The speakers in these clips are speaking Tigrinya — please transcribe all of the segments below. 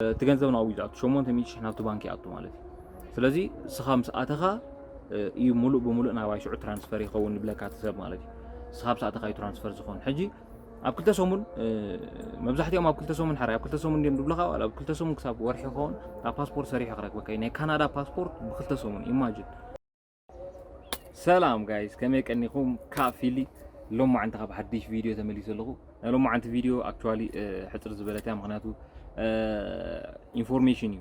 እቲ ገንዘብ ናብኡ እዩ ዝኣቱ፣ ሸሞንተ ሚእቲ ሽሕ ናብቲ ባንክ ይኣቱ ማለት እዩ። ስለዚ ንስኻ ምስ ኣተኻ እዩ ሙሉእ ብሙሉእ ናባይ ሽዑ ትራንስፈር ይኸውን ንብለካ እቲ ሰብ ማለት እዩ። ንስኻ ምስ ኣተኻ እዩ ትራንስፈር ዝኾን። ሕጂ ኣብ ክልተ ሰሙን፣ መብዛሕትኦም ኣብ ክልተ ሰሙን፣ ሕራይ ኣብ ክልተ ሰሙን እንዲዮም ዝብሉኻ። ዋላ ኣብ ክልተ ሰሙን ክሳብ ወርሒ ይኸውን፣ ኣብ ፓስፖርት ሰሪሑ ክረክበካ እዩ። ናይ ካናዳ ፓስፖርት ብክልተ ሰሙን፣ ኢማጅን። ሰላም ጋይስ፣ ከመይ ቀኒኹም? ካብ ፊሊ ሎማዓንቲ ካብ ሓድሽ ቪድዮ ተመሊሰ ኣለኹ። ናይ ሎማዓንቲ ቪድዮ ኣክቹዋሊ ሕፅር ዝበለት እያ፣ ምኽንያቱ ኢንፎርሜሽን እዩ፣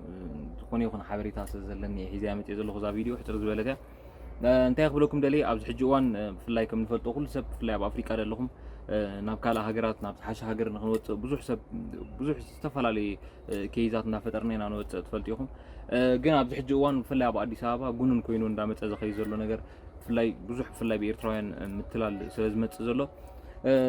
ዝኾነ ይኹን ሓበሬታ ስለ ዘለኒ እየ ሒዘያ መፅየ ዘለኹ። እዛ ቪድዮ ሕፅር ዝበለት እያ። እንታይ ክብለኩም ደልየ፣ ኣብዚ ሕጂ እዋን ብፍላይ ከም ንፈልጦ ኩሉ ሰብ፣ ብፍላይ ኣብ ኣፍሪቃ ዘለኹም፣ ናብ ካልእ ሃገራት፣ ናብ ዝሓሸ ሃገር ንክንወፅእ ብዙሕ ሰብ፣ ብዙሕ ዝተፈላለየ ኬይዛት እናፈጠርና ኢና ንወፅእ፣ ትፈልጡ ኢኹም። ግን ኣብዚ ሕጂ እዋን ብፍላይ ኣብ ኣዲስ ኣበባ ጉኑን ኮይኑ እንዳመፀ ዝኸይድ ዘሎ ነገር፣ ብፍላይ ብዙሕ፣ ብፍላይ ብኤርትራውያን ምትላል ስለ ዝመፅእ ዘሎ፣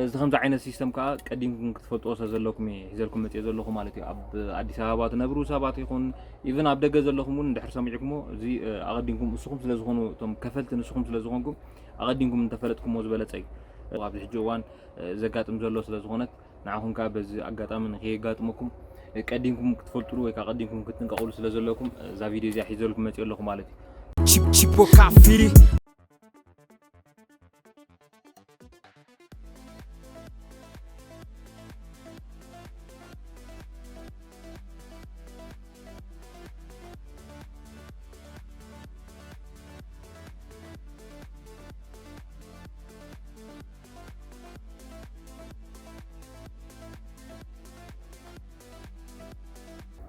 እዚ ከምዚ ዓይነት ሲስተም ከዓ ቀዲምኩም ክትፈልጥዎ ስለ ዘለኩም እየ ሒዘልኩም መፅየ ዘለኹ ማለት እዩ። ኣብ ኣዲስ ኣበባ ትነብሩ ሰባት ይኹን፣ ኢቭን ኣብ ደገ ዘለኹም እውን እንድሕር ሰሚዕኩሞ፣ እዚ ኣቐዲምኩም፣ ንስኹም ስለ ዝኾኑ፣ እቶም ከፈልቲ ንስኹም ስለ ዝኾንኩም፣ ኣቐዲምኩም እንተፈለጥኩሞ ዝበለፀ እዩ። ኣብዚ ሕጂ እዋን ዘጋጥም ዘሎ ስለ ዝኾነት፣ ንዓኹም ከዓ በዚ ኣጋጣሚ ንከየጋጥመኩም ቀዲምኩም ክትፈልጡሉ ወይ ከዓ ቀዲምኩም ክትጥንቀቑሉ ስለ ዘለኩም እዛ ቪድዮ እዚኣ ሒዘልኩም መፅየ ኣለኹ ማለት እዩ። Chipo Cafiri.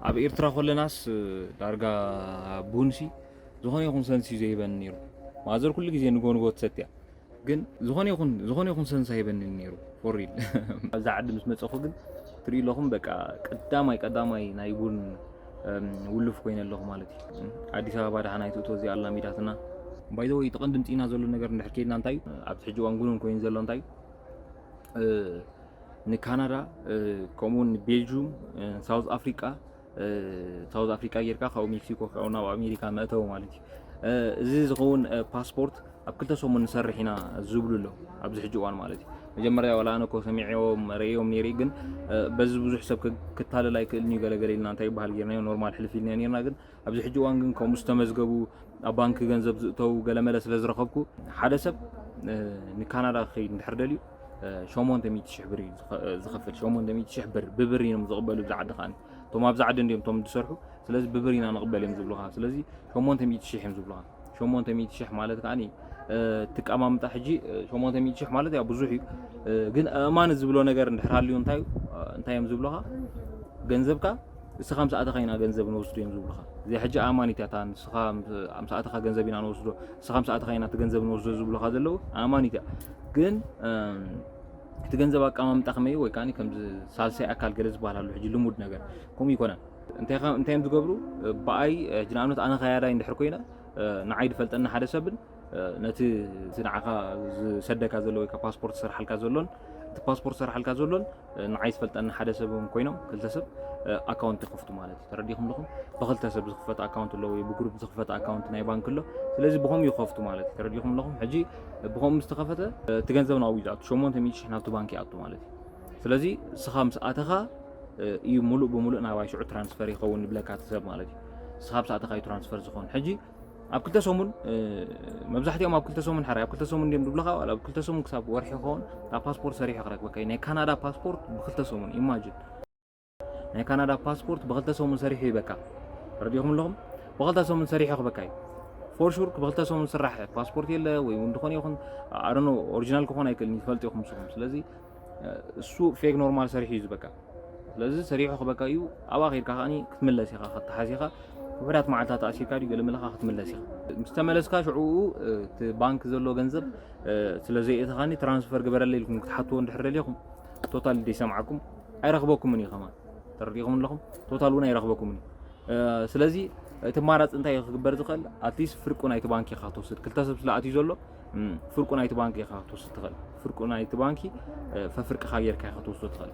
ኣብ ኤርትራ ከለናስ ዳርጋ ቡንሲ ዝኾነ ይኹን ሰንስ እዩ ዘይህበኒ ነይሩ። ማዘር ኩሉ ግዜ ንጎ ንጎ ትሰትያ፣ ግን ዝኾነ ይኹን፣ ዝኾነ ይኹን ሰንስ ኣይህበንን ነይሩ። ፎር ሪል። ኣብዛ ዓዲ ምስ መፀኹ ግን ትሪኡ ኣለኹም፣ በቃ ቀዳማይ፣ ቀዳማይ ናይ ቡን ውልፍ ኮይነ ኣለኹ ማለት እዩ። ኣዲስ ኣበባ ደሓን ኣይትእቶ፣ እዚኣ ኣላሚዳትና። ባይ ዘ ወይ፣ እቲ ቀንዲ ምፅኢና ዘሎ ነገር እንድሕር ከይድና እንታይ እዩ፣ ኣብዚ ሕጂ እዋን ጉኑን ኮይኑ ዘሎ እንታይ እዩ፣ ንካናዳ፣ ከምኡውን ንቤልጁም፣ ሳውዝ ኣፍሪቃ፣ ሳውዝ ኣፍሪቃ ጌርካ ካብኡ ሜክሲኮ፣ ካብኡ ናብ ኣሜሪካ መእተዊ ማለት እዩ። እዚ ዝኸውን ፓስፖርት ኣብ ክልተ ሰሙን ንሰርሕ ኢና ዝብሉ ኣለዉ ኣብዚ ሕጂ እዋን ማለት እዩ። መጀመርያ ዋላ ኣነ እኮ ሰሚዐዮም ርእዮም ነይረ፣ ግን በዚ ብዙሕ ሰብ ክታለል ኣይክእልን እዩ፣ ገለገለ ኢልና እንታይ ይበሃል ጌርናዮ፣ ኖርማል ሕልፍ ኢልና ነርና። ግን ኣብዚ ሕጂ እዋን ግን ከምኡ ዝተመዝገቡ፣ ኣብ ባንክ ገንዘብ ዝእተው ገለመለ ስለ ዝረኸብኩ፣ ሓደ ሰብ ንካናዳ ክኸይድ እንድሕር ደልዩ ሸሞንተ ሚእቲ ሽሕ ብር እዩ ዝኸፍል። ሸሞንተ ሚእቲ ሽሕ ብር ብብር እዮም ዝቕበሉ ኣብዚ ዓዲ ከኣ። እቶም ኣብዚ ዓዲ እንዲዮም እቶም ዝሰርሑ፣ ስለዚ ብብር ኢና ንቕበል እዮም ዝብሉኻ። ስለዚ ሸሞንተ ሚእቲ ሽሕ እዮም ዝብሉኻ። ሸሞንተ ሚእቲ ሽሕ ማለት ከኣ እቲ ኣቀማምጣ ሕጂ ሸሞንተ ሚእቲ ሽሕ ማለት ያው ብዙሕ እዩ። ግን ኣእማኒ ዝብሎ ነገር እንድሕር ሃልዩ እንታይ እዩ? እንታይ እዮም ዝብሉኻ? ገንዘብካ ንስኻ ምስ ኣተኻ ኢና ገንዘብ ንወስዶ እዮም ዝብሉኻ። እዚ ሕጂ ኣማኒት እያ፣ እታ ንስኻ ምስ ኣተኻ ገንዘብ ኢና ንወስዶ፣ ንስኻ ምስ ኣተኻ ኢና እቲ ገንዘብ ንወስዶ ዝብሉኻ ዘለዉ ኣማኒት እያ። ግን እቲ ገንዘብ ኣቀማምጣ ከመይ ወይ ከዓ ከምዚ ሳልሳይ ኣካል ገለ ዝበሃል ኣሎ፣ ሕጂ ልሙድ ነገር ከምኡ ይኮነን። እንታይ እዮም ዝገብሩ? ብኣይ ሕጂ ንኣብነት ኣነ ከያዳይ እንድሕር ኮይነ፣ ንዓይ ዝፈልጠኒ ሓደ ሰብን ነቲ ንዓኻ ዝሰደካ ዘሎ ወይ ከዓ ፓስፖርት ዝሰርሓልካ ዘሎን፣ እቲ ፓስፖርት ዝሰርሓልካ ዘሎን ንዓይ ዝፈልጠኒ ሓደ ሰብ እውን ኮይኖም ክልተ ሰብ ኣካውንት ይኸፍቱ ማለት እዩ። ተረዲኹም ኣለኹም? ብክልተ ሰብ ዝኽፈት ኣካውንት ኣሎ ወይ ብግሩፕ ዝኽፈት ኣካውንት ናይ ባንክ ኣሎ። ስለዚ ብኸምኡ ይኸፍቱ ማለት እዩ። ተረዲኹም ኣለኹም? ሕጂ ብኸምኡ ምስ ተኸፈተ እቲ ገንዘብ ናብኡ እዩ ዝኣቱ፣ ሸሞንተ ሚእቲ ሽሕ ናብቲ ባንክ ይኣቱ ማለት እዩ። ስለዚ ንስኻ ምስ ኣተኻ እዩ ሙሉእ ብሙሉእ ናባይ ሽዑ ትራንስፈር ይኸውን ንብለካ እቲ ሰብ ማለት እዩ። ንስኻ ምስ ኣተኻ እዩ ትራንስፈር ዝኾን። ሕጂ ኣብ ክልተ ሰሙን መብዛሕትኦም ኣብ ክልተ ሰሙን፣ ሓራይ ኣብ ክልተ ሰሙን እንዲዮም ዝብሉኻ። ዋላ ኣብ ክልተ ሰሙን ክሳብ ወርሒ ክኸውን ኣብ ፓስፖርት ሰሪሑ ክረክበካ እዩ። ናይ ካናዳ ፓስፖርት ብክልተ ሰሙን፣ ኢማጅን። ናይ ካናዳ ፓስፖርት ብክልተ ሰሙን ሰሪሑ ይበካ። ረዲኹም ኣለኹም? ብክልተ ሰሙን ሰሪሑ ክበካ እዩ። ፎር ሹር ብክልተ ሰሙን ስራሕ ፓስፖርት የለ ወይ እውን ዝኾነ ይኹን ኣረኖ ኦሪጂናል ክኾን ኣይክእልን፣ ይፈልጥ ኢኹም ንስኹም። ስለዚ እሱ ፌክ ኖርማል ሰሪሑ እዩ ዝበካ። ስለዚ ሰሪሑ ክበካ እዩ። ኣብኣ ከይድካ ከኣኒ ክትምለስ ኢኻ፣ ከተሓዝ ኢኻ። ውሑዳት መዓልታት ኣሲርካ ድዩ ገለ መለኻ ክትምለስ ኢኻ። ምስ ተመለስካ ሽዑ እቲ ባንክ ዘሎ ገንዘብ ስለ ዘየእተኻኒ ትራንስፈር ግበረለይ ኢልኩም ክትሓትዎ እንድሕር ደሊኹም፣ ቶታል ደይሰምዓኩም ኣይረኽበኩምን እዩ ከማን። ተረዲኹም ኣለኹም? ቶታል እውን ኣይረኽበኩምን እዩ። ስለዚ እቲ ኣማራፂ እንታይ እዩ ክግበር ዝኽእል? ኣትሊስት ፍርቁ ናይቲ ባንክ ኢኻ ክትወስድ። ክልተ ሰብ ስለ ኣትዩ ዘሎ ፍርቁ ናይቲ ባንክ ኢኻ ክትወስድ ትኽእል። ፍርቁ ናይቲ ባንኪ ፈፍርቅኻ ጌርካ ኢኻ ክትወስዶ ትኽእል።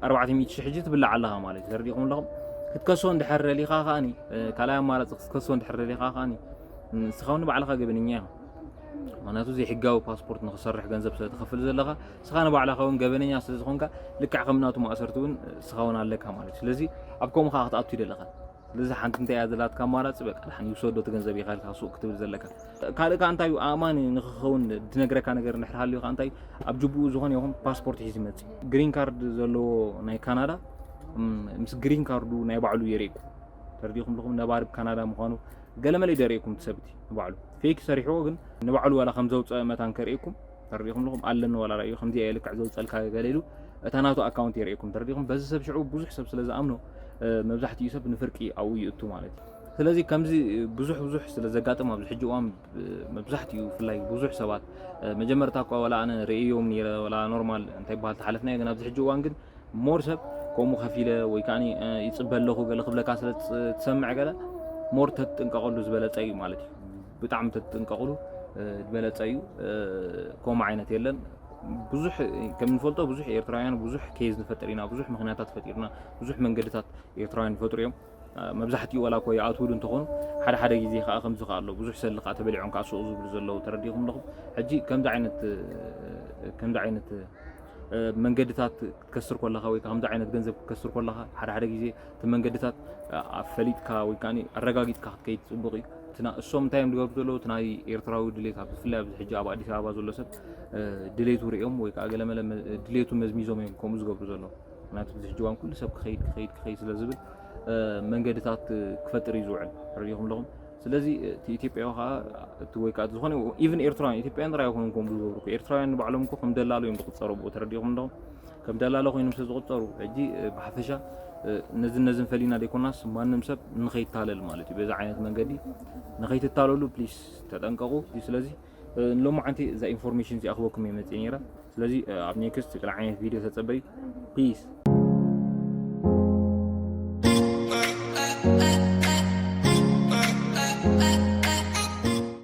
ኣርባዕተ ሚእቲ ሽሕ ሕጂ ትብላዕ ኣለኻ ማለት እዩ። ተረዲኹም ኣለኹም? ክትከሶ እንድሕር ደሊኻ ከኣኒ፣ ካልኣይ ኣማራፂ ክትከሶ እንድሕር ደሊኻ ከኣኒ፣ ንስኻ እውን ባዕልኻ ገበነኛ ኢኻ። ምክንያቱ ዘይሕጋዊ ፓስፖርት ንክሰርሕ ገንዘብ ስለ ትኸፍል ዘለኻ፣ ንስኻ ንባዕልኻ እውን ገበነኛ ስለ ዝኾንካ፣ ልክዕ ከም ናቱ ማእሰርቲ እውን ንስኻ እውን ኣለካ ማለት እዩ። ስለዚ ኣብ ከምኡ ከዓ ክትኣቱ ይደለኻ። ስለዚ ሓንቲ እንታይ እያ ዘላትካ ኣማራፂ? በቃ ድሓን ይውሰዶ እቲ ገንዘብ ኢኻ ኢልካ ሱቕ ክትብል ዘለካ። ካልእ ከዓ እንታይ እዩ ኣእማኒ ንክኸውን ዝነግረካ ነገር እንድሕር ሃልዩ ከዓ እንታይ እዩ፣ ኣብ ጅቡኡ ዝኾነ ይኹን ፓስፖርት ሒዙ ይመፅእ። ግሪን ካርድ ዘለዎ ናይ ካናዳ፣ እም፣ ምስ ግሪን ካርዱ ናይ ባዕሉ የርእየኩም። ተረዲእኩም ኣለኹም? ነባሪ ካናዳ ምዃኑ ገለመለ ይደርእየኩም እቲ ሰብ እቲ ንባዕሉ። ፌክ ሰሪሕዎ ግን ንባዕሉ ዋላ ከም ዘውፀአ መታን ከርእየኩም። ተረዲእኩም ኣለኹም? ኣለኒ ዋላ ራእዩ ከምዚ እየ ልክዕ ዘውፀልካ ገለ ኢሉ እታ ናቱ ኣካውንት የርእየኩም። ተረዲእኩም? በዚ ሰብ ሽዑ ብዙሕ ሰብ ስለ ዝኣምኖ፣ እ፣ መብዛሕትኡ ሰብ ንፍርቂ ኣብኡ ይእቱ ማለት እዩ። ስለዚ ከምዚ ብዙሕ ብዙሕ ስለ ዘጋጥም ኣብዚ ሕጂ እዋን፣ እ፣ መብዛሕትኡ ብፍላይ ብዙሕ ሰባት፣ እ፣ መጀመርታ እኳ ዋላ ኣነ ርእዮም ነይረ ዋላ ኖርማል እንታይ ይበሃል ተሓለፍናዮ፣ ግን ኣብዚ ሕጂ እዋን ግን ሞር ሰብ ከምኡ ከፊለ ወይ ከዓ፣ እ፣ ይፅበ ኣለኹ ገለ ክብለካ ስለ ትስ-፣ ትሰምዕ ገለ ሞር ተትጥንቀቐሉ ዝበለፀ እዩ ማለት እዩ። ብጣዕሚ ተትጥንቀቕሉ፣ እ፣ ዝበለፀ እዩ። እ፣ ከምኡ ዓይነት የለን። ብዙሕ ከም ንፈልጦ ብዙሕ ኤርትራውያን ብዙሕ ኬዝ ንፈጥር ኢና፣ ብዙሕ ምኽንያታት ፈጢርና፣ ብዙሕ መንገድታት ኤርትራውያን ይፈጥሩ እዮም። እ፣ መብዛሕትኡ ዋላ እኮ ይኣትውሉ እንተኾኑ፣ ሓደ ሓደ ግዜ ከዓ ከምዚ ከዓ ኣሎ፣ ብዙሕ ሰሊ ከዓ ተበሊዖም ከዓ ሱቕ ዝብሉ ዘለዉ ተረዲእኩም ኣለኹም። ሕጂ ከምዚ ዓይነት፣ እ፣ ከምዚ ዓይነት፣ እ፣ መንገድታት ክትከስር ከለኻ ወይ ከዓ ከምዚ ዓይነት ገንዘብ ክትከስር ከለኻ፣ ሓደ ሓደ ግዜ እቲ መንገድታት፣ እ፣ ፈሊጥካ ወይ ከዓ ኣረጋጊጥካ ክትከይድ ፅቡቕ እዩ። እቲ ና-፣ እሶም እንታይ እዮም ዝገብሩ ዘለዉ? እቲ ናይ ኤርትራዊ ድሌት፣ ኣብ ብፍላይ ኣብዚ ሕጂ ኣብ ኣዲስ ኣበባ ዘሎ ሰብ፣ እ፣ ድሌቱ ርእዮም ወይ ከዓ ገለመለ መ-፣ ድሌቱ መዝሚዞም እዮም ከምኡ ዝገብሩ ዘለዉ። ምክንያቱ ኣብዚ ሕጂ እዋን ኩሉ ሰብ ክኸይድ፣ ክኸይድ፣ ክኸይድ ስለ ዝብል፣ እ፣ መንገድታት፣ እ፣ ክፈጥር እዩ ዝውዕል። ተረዲእኩም ኣለኹም? ስለዚ እቲ ኢትዮጵያዊ ከዓ እቲ ወይ ከዓ ዝኾነ ኢቭን ኤርትራውያን፣ ኢትዮጵያውያን ጥራይ ኣይኮኑን ከምኡ ዝገብሩ እኮ። ኤርትራውያን ንባዕሎም እኮ ከም ደላሎ እዮም ዝቑጸሩ ብኡ። ተረዲእኩም ኣለኹም? ከም ደላሎ ኮይኖም ስለ ዝቑጸሩ፣ ሕጂ፣ እ፣ ብሓፈሻ፣ እ፣ ነዝን ነዝን ፈሊና ዘይኮናስ ማንም ሰብ ንኸይታለል ማለት እዩ። በዚ ዓይነት መንገዲ ንኸይትታለሉ ፕሊስ ተጠንቀቑ። ስለዚ፣ እ፣ ሎማዓንቲ እዛ ኢንፎርሜሽን እዚኣ ክበኩም እየ መፅእ ነይረ። ስለዚ፣ እ፣ ኣብ ኔክስት ገለ ዓይነት ቪድዮ ተጸበዩ። ፒስ።